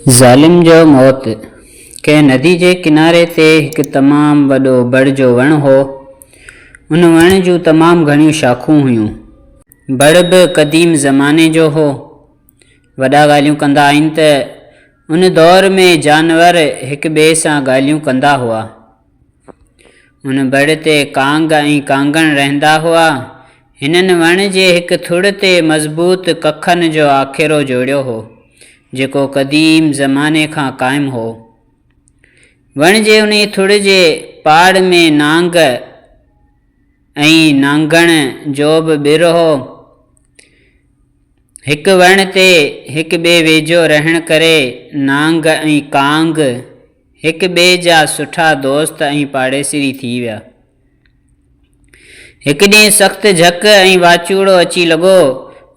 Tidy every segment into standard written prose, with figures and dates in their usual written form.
ظالم جو موت، ڪنهن ندي جي ڪناري تي هڪ تمام وڏو بڙ جو وڻ هو. ان وڻ جون تمام گهڻيون شاخون هيون. بڙ به قديم زماني جو هو. وڏا ڳالهيون ڪندا آهن ته ان دور ۾ جانور هڪ ٻئي سان ڳالهيون ڪندا هئا. ان بڙ تي ڪانگ ۽ ڪانگڻ رهندا هئا. هنن وڻ جي هڪ ٿڙ تي مضبوط ڪکن جو آکيرو جوڙيو هو، جيڪو قديم زماني کان قائم هو. وڻ جي انهي ٿڙ جي پاڙ ۾ نانگ ۽ نانگڻ جو به ٻر هو. هڪ وڻ تي هڪ ٻئي ويجهو رهڻ ڪري نانگ ۽ ڪانگ هڪ ٻئي جا سٺا دوست ۽ پاڙيسري ٿي ويا. هڪ ڏينهن سخت جهڪ ۽ واچوڙو اچي لڳو.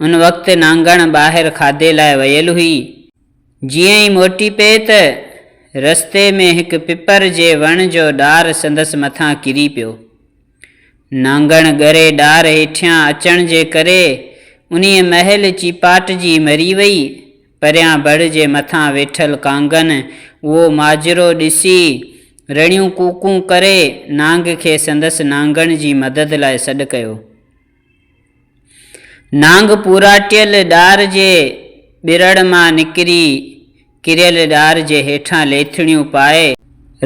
ان وقت نانگڻ ٻاهر کاڌي لاء ويل هئي. جيئن ئي موٽي پئي ته رستي ۾ هڪ پپر جي وڻ جو ڏار سندس مٿان ڪري پيو. نانگڻ ڳري ڏار هيٺيان اچڻ جي ڪري انهيء مهل چيپاٽجي مري وئي. پريان بڙ جي مٿان ويٺل ڪانگن اهو ماجرو ڏسي رڙيون ڪوڪون ڪري نانگ کي سندس نانگڻ جي مدد لاء سڏ ڪيو. نانگ پوراٽيل ڏار جي ٻرڙ مان نڪري ڪريل ڏار جي هيٺان ليٿڙيون پائي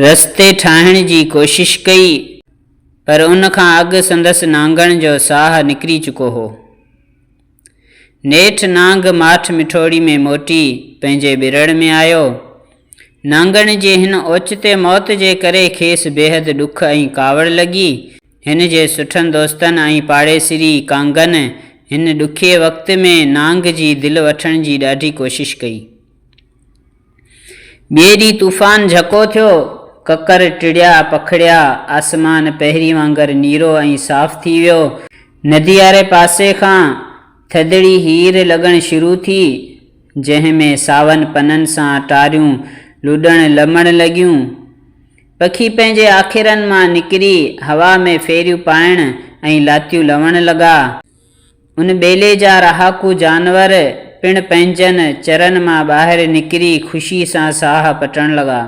رستي ٺاهڻ جي ڪوشش ڪئي، پر ان کان اڳ سندس نانگڻ جو ساهه نڪري چڪو هو. نيٺ نانگ ماٺ مٺوڙي ۾ موٽي پنهنجي ٻرڙ ۾ آيو. نانگڻ جي هن اوچتي موت جي ڪري کيس بيحد ڏک ۽ ڪاوڙ لڳي. هن جي سٺن دوستن ۽ پاڙيسري ڪانگن هن ڏکئي وقت ۾ نانگ جي دل وٺڻ جي ڏاڍي ڪوشش ڪئي. ٻئي ڏينهن طوفان جهڪو ٿيو. ڪڪر ٽڙيا پکڙيا، آسمان پهرين وانگر نيرو ۽ صاف ٿي ويو. ندي واري پاسي کان ٿڌڙي هير لڳڻ شروع ٿي، جنهن ۾ ساون پنن سان ٽاريون لڏڻ لمڻ لڳيون. پکي پنهنجي آکيرن مان نڪري هوا ۾ ڦيريون پائڻ ۽ لاتيون لوڻ لڳا. ان ٻيلي جا رهاڪو جانور پڻ پنهنجن چرن مان ٻاهر نڪري خوشي سان ساهه پٽڻ لڳا.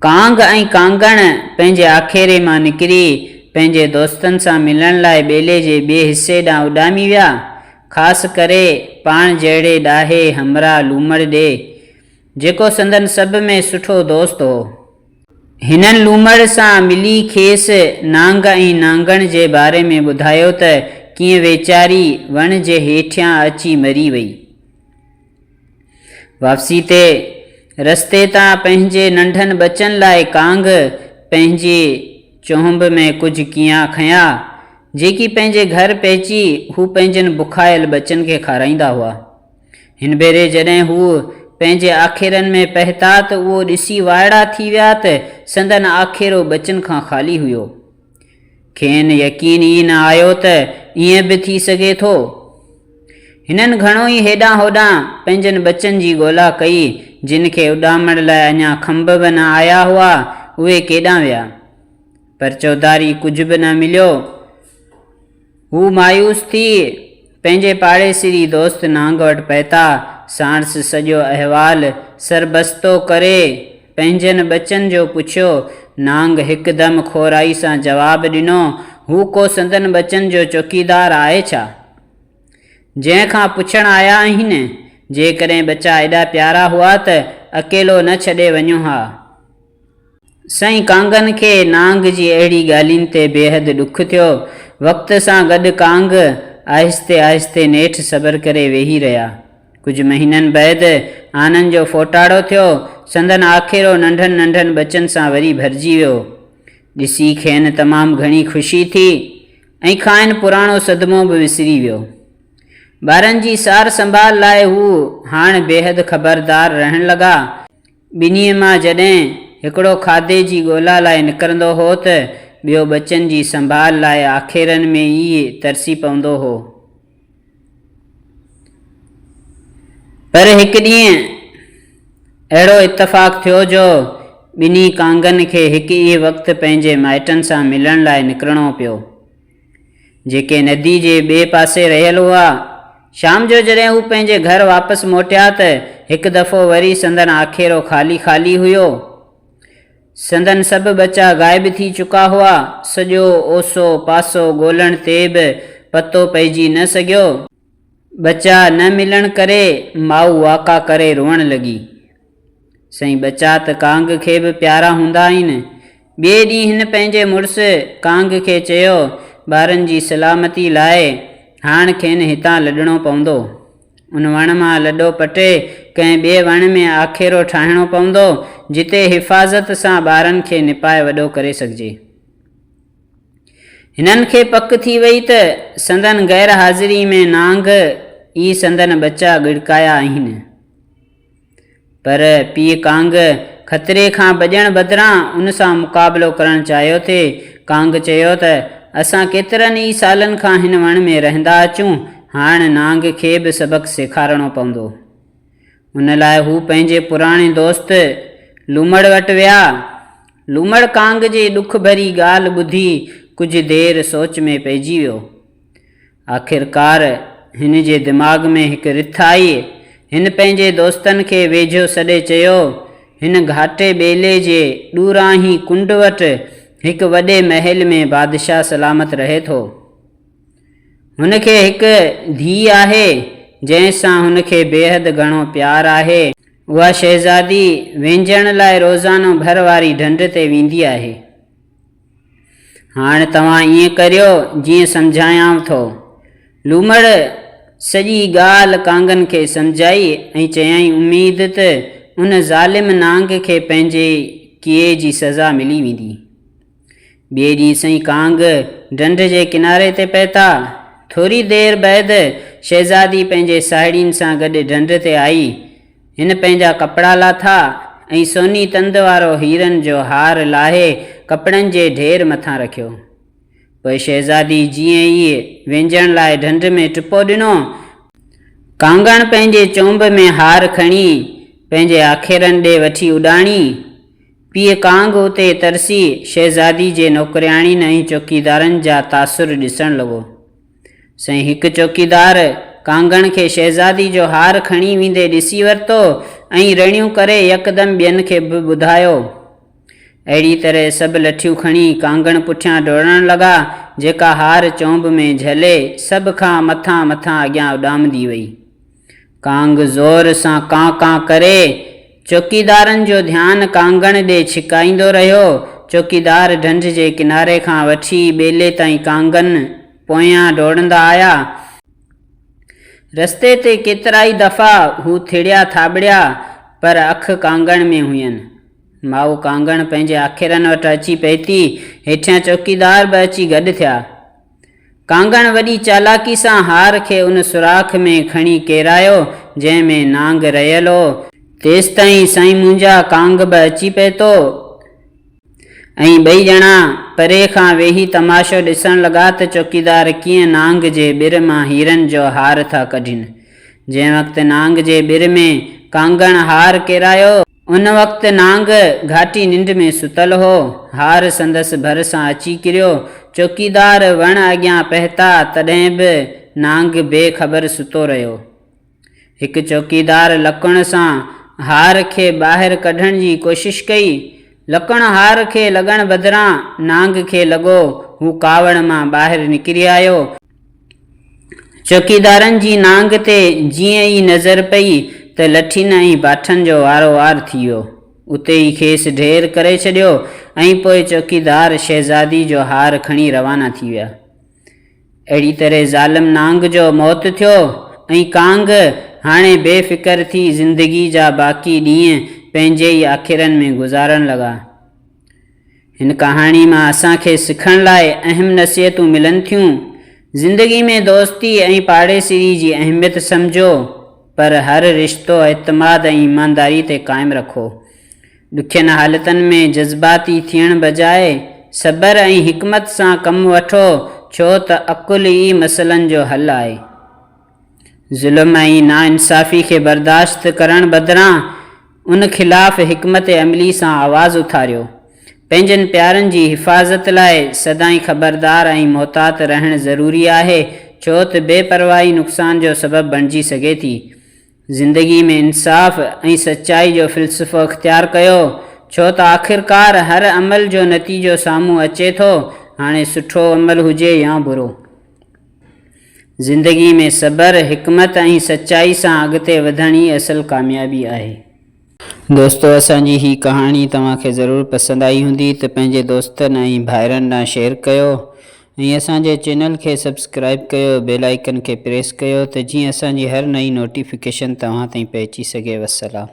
ڪانگ ۽ ڪانگڻ پنهنجي آکيري مان نڪري پنهنجي دوستن سان ملڻ لاء ٻيلي جي ٻئي حصي ڏانهن اڏامي ويا. خاص ڪري پاڻ جهڙي ڏاهي همراهه لومڙ ڏي. جيڪو سندن سڀ ۾ سٺو دوست هو. هنن لومڙ سان ملي کيس نانگ ۽ نانگڻ جي باري ۾ ٻڌايو ته ڪيئن ويچاري وڻ جي هيٺيان اچي مري وئي. واپسي تي رستي تان پنهنجي ننڍن ٻچن لاء ڪانگ پنهنجي چهنب ۾ ڪجهه ڪينئان کنيا، جيڪي پنهنجي گهر پهچي هو پنهنجن بکايل ٻچن کي کارائيندا هئا. هن ڀيري جڏهن هو پنهنجي آکيرن ۾ پهتا ته اهو ڏسي وائڙا ٿي ويا ته سندن آکيرو ٻچن کان خالي هيو. کين يقين ئي نه آيو ته ائين به ٿي سگهي ٿو. هنن گهڻو ئي هيڏانهن هوڏانهن پنهنجن ٻچن جي ڳولا ڪئي، جن کي اڏامڻ لاء اڃا کنڀ به نه آيا هئا، اهي ڪيڏانهن ويا؟ پر چوڌاري ڪجهه به نه مليو. هو مايوس ٿي پنهنجي پاڙيسري دوست نانگ وٽ پهتا. ساڻس سڄو احوال سربستو ڪري پنهنجن ٻچن جو پڇيو. نانگ هڪدم کورائي سان جواب ڏنو، هو ڪو سندن ٻچن جو چوڪيدار آهي ڇا؟ جنهن کان پڇڻ آيا آهن؟ جيڪڏهن ٻچا ايڏا پيارا هئا ته اڪيلو نه ڇڏي وڃو ها. سائين ڪانگن کي نانگ جي اهڙي ڳالهين تي بيحد ڏک ٿيو. وقت سان گڏ ڪانگ آهستي آهستي نيٺ صبر ڪري ويهي رهيا. ڪجهه مهينن بعد آنن جو ڦوٽاڙو ٿيو. سندن آکيرو ننڍن ننڍن ٻچن سان وري ڀرجي ويو. ڏسي کين تمام گهڻي خوشي ٿي ۽ کانئن پراڻو صدمو به وسري ويو. ٻارن جي سار سنڀال لاء هو هاڻ بيحد خبردار رهڻ لڳا. ٻنهي مان جڏهن هڪڙو کاڌي جي ڳولا لاء نڪرندو هو ته ٻيو ٻچن جي سنڀال لاء آکيرن ۾ ئي ترسي پوندو هو. پر هڪ ڏينهن اهڙو اتفاق ٿيو جو ٻنهي ڪانگن کي هڪ ئي وقت پنهنجي مائٽن سان ملڻ لاء نڪرڻو پيو. جيڪي ندي جي ٻئي پاسي رهيل هئا. شام جو جڏهن هو پنهنجي گهر واپس موٽيا ته هڪ دفعو وري سندن آکيرو خالي خالي هيو. سندن سڀ ٻچا غائب ٿي چڪا هئا. سڄو اوسو پاسو ڳولڻ تي به پتو پئجي نه سگهيو. ٻچا نه ملڻ ڪري ماء واڪا ڪري روئڻ لڳي. سائين ٻچا ته ڪانگ کي به پيارا هوندا آهن. ٻئي ڏينهن هن پنهنجي مڙس ڪانگ کي چيو، ٻارن جي سلامتي لاء هاڻ کين هتان لڏڻو پوندو. ان وڻ مان لڏو پٽي ڪنهن ٻئي وڻ ۾ آکيرو ٺاهڻو پوندو، جتي حفاظت سان ٻارن کي نپائي وڏو ڪري سگهجي. هنن کي پڪ ٿي وئي ته سندن غير حاضري ۾ نانگ ئي سندن ٻچا ڳڙڪايا آهن. پر پيء ڪانگ خطري کان ڀڄڻ بدران ان سان مقابلو ڪرڻ چاهيو ٿي. ڪانگ چيو ته، اسان ڪيترن ئي سالن کان هن وڻ ۾ رهندا اچون، هاڻ نانگ کي به سبق سيکارڻو پوندو. ان لاء هو پنهنجي پراڻي دوست لومڙ وٽ ويا. لومڙ ڪانگ جي ڏک ڀري ڳالهه ٻڌي ڪجهه دير سوچ ۾ پئجي ويو. آخرڪار هن جي دماغ ۾ هڪ رٿ آئي. هن پنهنجي دوستن کي ويجهو سڏي چيو، هن گهاٽي ٻيلي جي ڏورانهين ڪنڊ وٽ هڪ وڏي محل ۾ بادشاهه سلامت رهي ٿو. هن کي هڪ ڌيء آهي، جنهن سان هن کي بيحد گهڻو پيار آهي. اها شهزادي وهنجڻ لاء روزانو ڀر واري ڍنڍ تي ويندي آهي. هاڻ توهان ائين ڪريو جيئن سمجهايانو ٿو. لومڙ سڄي ڳالهه ڪانگن کي سمجهائي ۽ چيائين اميد ته ان ظالم نانگ کي پنهنجي ڪيئي جي سزا ملي ويندي. ٻئي ڏينهن سائين ڪانگ ڍنڍ جي ڪناري تي پهتا. ٿوري دير بعد شهزادي پنهنجي ساهيڙين سان گڏ ڍنڍ تي آئي. هن پنهنجا ڪپڙا لاٿا ۽ سوني تند وارو هيرن جو هار لاهي ڪپڙن جي ڍير مٿان رکيو. پوء شهزادي جيئن ئي وهنجڻ لاء ڍنڍ ۾ ٽپو ڏنو، ڪانگڻ پنهنجي چونب ۾ هار کڻي پنهنجي آکيرن ڏي وٺي اڏاڻي. پيء ڪانگ اتي ترسي شهزادي جي نوڪرياڻين ۽ چوڪيدارن جا تاثر ڏسڻ لڳو. سائين هڪ چوڪيدار ڪانگڻ کي شهزادي جو هار کڻي ويندي ڏسي ورتو ۽ رڙيون ڪري يڪدم ٻين کي به ٻڌايو. اهڙي طرح سڀ لٺيون کڻي ڪانگڻ پٺيان ڊوڙڻ لڳا، جيڪا هار چونب ۾ جهلي سڀ کان مٿان مٿان اڳيان اڏامندي وئي. ڪانگ زور سان ڪان ڪان ڪري چوڪيدارن جو ڌيان ڪانگڻ ڏي ڇڪائيندو رهيو. چوڪيدار ڍنڍ جي ڪناري کان وٺي ٻيلي تائين ڪانگن پويان ڊوڙندا آيا. رستي تي ڪيترائي دفعا هو ٿڙيا ٿاٻڙيا، پر اک ڪانگڻ ۾ هين. مائو ڪانگڻ پنهنجي آکيرن وٽ اچي پهتي. هيٺيان چوڪيدار به اچي گڏ ٿيا. ڪانگڻ وڏي چالاڪي سان هار کي ان سوراخ ۾ کڻي ڪيرايو، جنهن ۾ نانگ رهيل هو. تيستائين سائين منهنجا ڪانگ به اچي پهتو ۽ ٻئي ڄڻا پري کان ويهي تماشو ڏسڻ لڳا ته چوڪيدار ڪيئن نانگ جي ٻر مان هيرن جو هار ٿا ڪڍين. جنهن وقت نانگ جي ٻر ۾ ڪانگڻ هار ڪيرايو، ان وقت نانگ گهاٽي ننڊ ۾ ستل هو. هار سندس ڀر سان اچي ڪريو. چوڪيدار وڻ اڳيان پهتا، تڏهن به نانگ بي خبر ستو رهيو. هڪ چوڪيدار لڪڻ سان هار کي ٻاهر ڪڍڻ جي ڪوشش ڪئي. لڪڻ هار کي لڳڻ بدران نانگ کي لڳو. هو ڪاوڙ مان ٻاهر نڪري آيو. چوڪيدارن جي نانگ تي جيئن ئي نظر پئي ته لٺين ۽ باٺن جو وارو وار ٿي ويو. اتي ئي کيس ڍير ڪري ڇڏيو ۽ پوء چوڪيدار شهزادي جو هار کڻي روانا ٿي ويا. اهڙي طرح ظالم نانگ جو موت ٿيو ۽ ڪانگ هاڻي بي فڪر ٿي زندگي جا باقي ڏينهن پنهنجي ئي آکيرن ۾ گذارڻ لڳا. هن ڪهاڻي مان اسان کي سکڻ لاء اهم نصيحتون ملن ٿيون. زندگي ۾ دوستي ۽ پاڙيسري جي اهميت سمجهو، پر هر رشتو اعتماد ۽ ايمانداري تي قائم رکو. ڏکين حالتن ۾ جذباتي ٿيڻ بجاء صبر ۽ حڪمت سان ڪم وٺو، ڇو ته عقل ئي مسئلن جو حل آهي. ظلم ۽ ناانصافي کي برداشت ڪرڻ بدران ان خلاف حڪمت عملي سان آواز اٿاريو. پنهنجن پيارن جي حفاظت لاء سدائين خبردار ۽ محتاط رهڻ ضروري آهي، ڇو ته بي پرواهي نقصان جو سبب بڻجي سگهي ٿي. زندگي ۾ انصاف ۽ سچائي جو فلسفو اختيار ڪيو، ڇو ته آخرڪار هر عمل جو نتيجو سامهون اچي ٿو، هاڻي سٺو عمل هجي يا برو. زندگي ۾ صبر، حڪمت ۽ سچائي سان اڳتي وڌڻ ئي اصل ڪاميابي آهي. دوستو اسان جي هي ڪهاڻي توهان کي ضرور پسند آئي هوندي ته پنهنجي دوستن ۽ ڀائرن ڏانهن شيئر ڪيو ۽ اسان جي چينل کي سبسڪرائيب ڪيو بيل آئيڪن کي پريس ڪيو ته جيئن اسان جي هر نئين نوٽيفڪيشن توهان تائين پهچي سگهي وسلام.